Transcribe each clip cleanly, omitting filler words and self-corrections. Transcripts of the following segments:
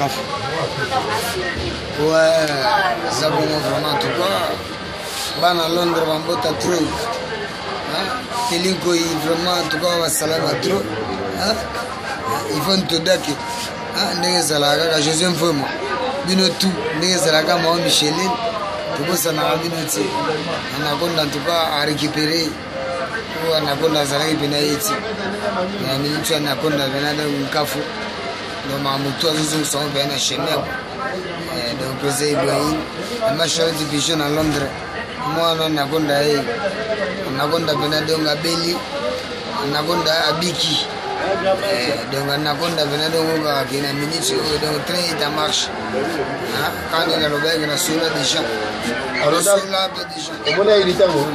Nkafu. Ouais, eza bongo vraiment en tout cas. Bana Londres bambota trop. Hein? Telinkoyi vraiment en tout cas basalama trop. Hein? Yvonne Todake. Hein? Ndenge ezalaka kaka José Mvwema. Bino tout ndenge ezalaka mao Micheline. Tobosanaka bino ti. Anaconda en tout cas a récupérer oyo anaconda azalaki mpena ye ti na miniti anaconda mpena donc nkafu donc makambo tu azozongisa yango mpena na chemin eh, donc président ibrahim ama charlotte pigeon na londres mwana anaconda ye anaconda mpena donc abeli anaconda abiki eh, donc anaconda mpena donc okaka ke na miniti oyo donc train est en marche kaka ndenge alobaki na sola déjà sola mpe déjà omona ye litango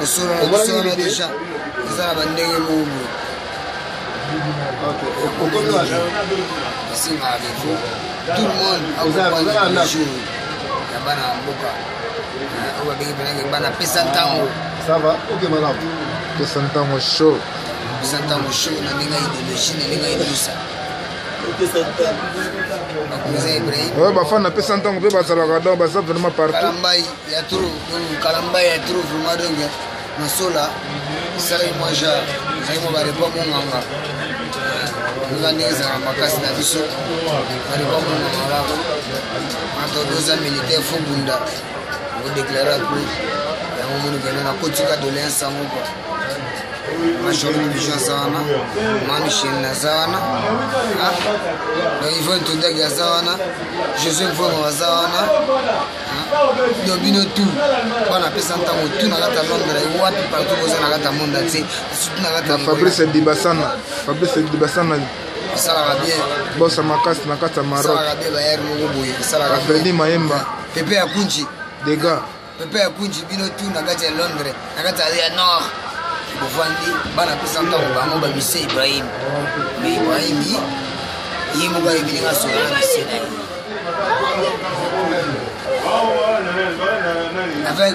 osolola deja eza na bandenge moko boye esengaka defo tout le monde akoprendre jour ya bana ya mboka oyo babengi mpenake bana pesa ntango pesa ntango show pesa ntango show na ndenge ya idéologie na ndenge ya ilusa Ouais, bafan na pesa ntango mpe bazalaka donc baza vraiment partout kalambai ya trop donc kalambai ya trop vraiment donc masola esalaki mwa genre ezalaki mwa barepa monganga nga ndenge ezalaka makasi na biso barepa monganga kaka anto oza militaire fo bunda odeklare apres yango moni kende nakotika doléance yango kua majorité bijo aza wana ma michel aza wana donc yvonne tondaki aza wana josé mfongo aza wana donc bino tout bana apesa ntango tout na kati ya londres wapi partout boza na kati ya monde entier surtout na kati ya fabrice dibasana fabrice dibasana esalaka bien bosa makasi na kati ya maroc esalaka bien bayere moko boye esalaka fredi mayemba pepe ya kunji dega pepe ya kunji bino tu na kati ya londres na kati ya nord bovandi bana pesa ntango bango bamise ibrahim me ibrahim ye moko ayebi ndenge asola na mise na ye avec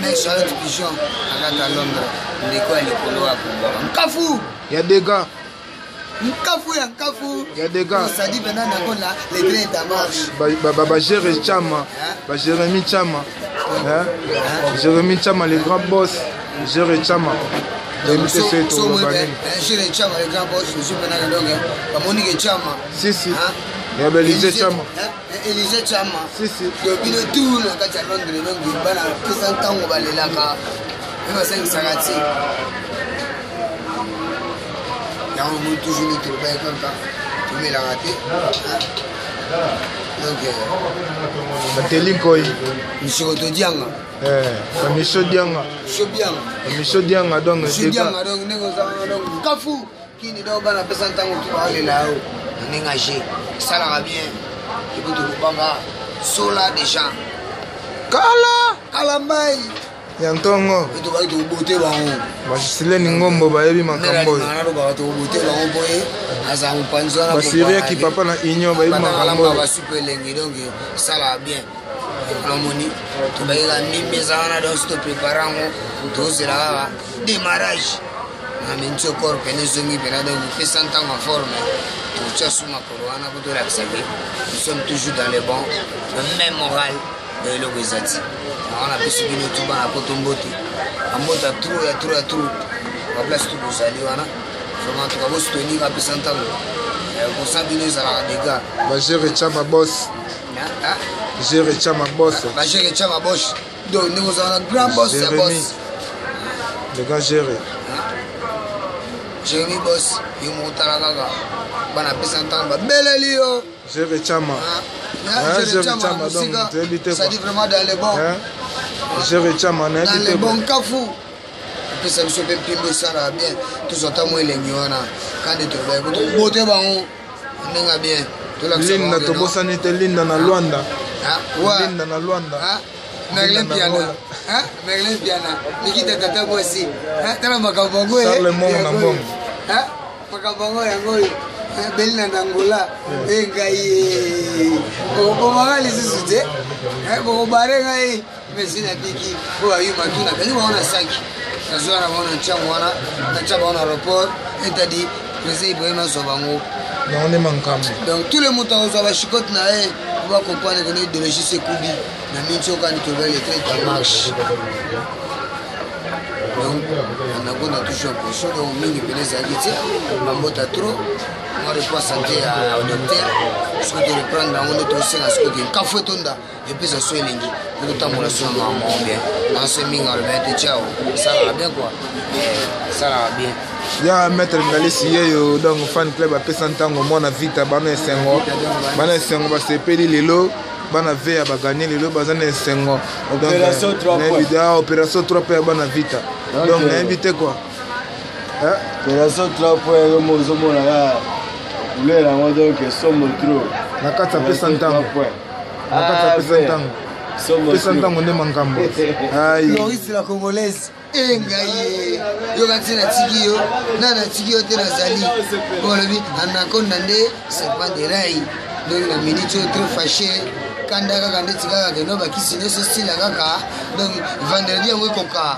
mec charlotte pigeon na kati ya londres ndeko ya likolo ya kobwaka nkafu ya dega nkafu ya nkafu ya dega osadi mpena nakola le train est en marche bagere chama bajeremi chama jérémi chama le grand boss gere chama gere chama le grand boss osi mpenaka donc bamoni ke chama sisi ya belise chama elise chama sisi donc bino tout na kati ya londres donc bana pesa ntango balelaka mpe basangisaka ti yango moi toujours nde tolobaki kaka tomelaka te donc bateli nkoi misoko todianga bamiso dianga miso bianga bamiso dianga donc miso dianga donc ndenge ozalaka donc kafu kini donc bana pesa ntango tu baolela yo na ndenge age esalaka bien epo tolobanga sola déjà kala kala mai ya ntongo tobaki tobote bango basileni ngombo bayebi makambo oyo tobote bango mpo ye azala mopanzi wana basiriaki papa na union bayebi makambo oyo basupu elengi donc esalaka bien namoni tobayeka mimi eza wana donc si toprépare yango tozela kaka démarrage na minti okor pene ezongi mpena donc pesa ntango ya forme totya su makolo wana po tolakisa ke nous sommes toujours dans le bon le même moral eloko eza ti yango napesi bino tu bana poto mbote bambota trop ya trop ya trop baplace tu bozali wana vraiment tuka bosutoni kapesa ntango kosa bino ezalaka dega bagere chama bos gere chama bos bagere chama bos donc ndenge ozala na grand bos ya bos le grand gere jérémi bos yo moko tala kaka bana pesa ntango babeleli yo Géré Chama. Hein, Géré Chama, donc, toyebi te Ça dit vraiment dans les bons. Hein? Géré Chama, nayebi te. Dans les bons kafu. Pesa biso mpe mpimbo esalaka bien tozwa ata mwa elengi wana kande tolobaki po tobote bango ndenge bien linda tobosani te linda na lwanda linda na lwanda merlin piana merlin piana mikita tata mwasi tala makambo yango charles mongo na mbongo makambo yango yango oyo eh, belina na angola e eh, ngai eh, bokobomaka lisusu te bokobare ngai mesi na biki mpo bayuma tuna kangi bango na saki nazwa na bango na ntiango wana natya bango na aéroport etadi président ibrahim azwa bango Yango nde makambo. Donc tout le monde akozwa bashikote na ye po bacomprendre keno idéologie sekubi na minti okani toloba le train en marche. Donc anakonda toujours en position. Donc mingi mpena ezalaki te bambota trop mwa repoint santé ya docteur. Soki toreprendre yango nde tosenga sikoki nkafu etonda epesa so elengi po totambola so na makambo yango bien. Nanso mingi aloba ete ciao, esalaka bien quoi, esalaka bien. Ya maître Ngalisi yeyo. Donc fan club apesa ntango mwana Vita, bana esengo, bana esengo, basepeli lelo. Bana v ya baganye lelo, baza na esengo. Opération 3 points. Opération 3 points ya bana Vita. Donc nayebi te quoi. Opération 3 points, yo mo ozomona kaka couleur yango, donc somo trop. Na kati apesa ntango, na kati apesa ntango, pesa ntango nde makambo. Loris la Congolaise, e ngai ye yoka nti natiki yo na natiki yo te. Nazali po alobi anaconda nde serpent de rail. Donc na minute oyo trop fâché, kanda kaka ndeti kaka keno bakisi nyonso esila kaka. Donc vendredi yango ekoka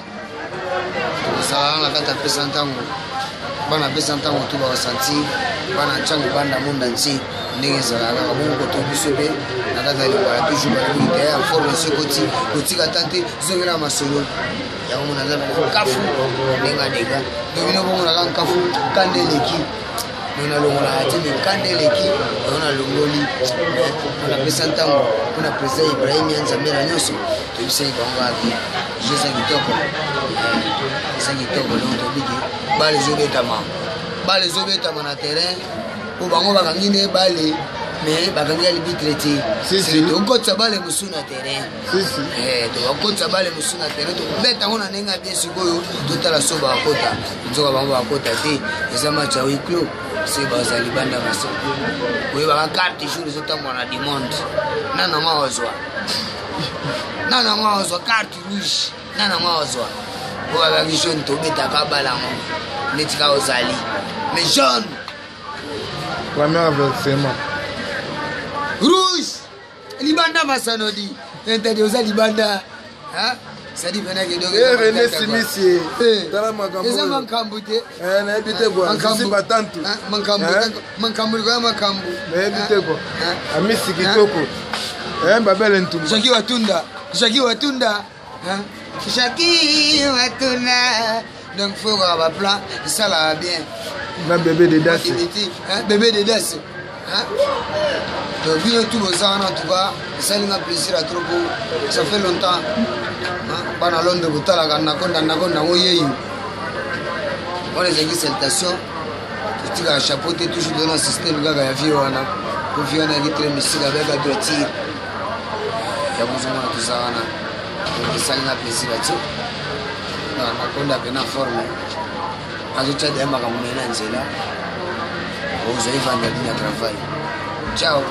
tokosalaka na kati apesa ntango. Bana apesa ntango to bakasanti bana ntango banda monde entier ndenge ezalaka kaka bongo. Koto biso mpe na kati ya Lingwala toujours balobi te ya forme esi ekoti kotika ta te, zongela masolo yango. Mona aza pena nkafu ndenge adega. Donc bino bomonaka nkafu, kanda eleki no nalongolaka te, me kanda eleki yango nalongoli mpona pesa ntango mpona président Ibrahim ya Nzambe na nyonso. Toyebisaki bango kaka te jeu eza kitoko, eza kitoko. Donc tobiki bale ezobetama, bale ezobetama na terrain po bango bakangi nde bale, mais bakangi arbitre te. Tokotisa bale mosusu na terrain, tokokotisa bale mosusu na terrain, tokobeta yango na ndenge ya bien. Sikoyo totala so bakota, nzoka bango bakota te. Eza match ya huis clos, se baza libanda maso oyebaka carte jour ezotambola na du monde. Nana ngo azwa, nana ngo azwa carte rouge, nana ngo azwa po babaki jaune. Tobetaka bala yango neti kaka ozali mais jaune. Premier avertissement. Rouge, libanda masanodi interdit, oza libanda. Sadi pena. René Simisi, tala makambo. Eza makambo te. Nayebi te kwa sisi batantu. Makambo likoya makambo. Nayebi te kwa amisi kitoko babele ntumba. Jaki Watunda, Jaki Watunda, Jaki Watunda. Donc faut kaka baplan esalaka bien. Na bébé de das. Bébé de das. Donc bino tout boza wana, en tout cas esalinga plaisir ya trop po ça fait longtemps bana Londres botalaka Nakonda. Nakonda yango yeyo wana ezalaki salutation. Totikaka chapeau te, toujours tona système kaka ya vie wana, po vie wana yaki très mystique avec droiture ya kozomona. Toza wana, donc esalinga plaisir ya ti Nakonda mpe na forme azotya deya makambo na ye na nzela. Ozali vendredi na travail. Ciao.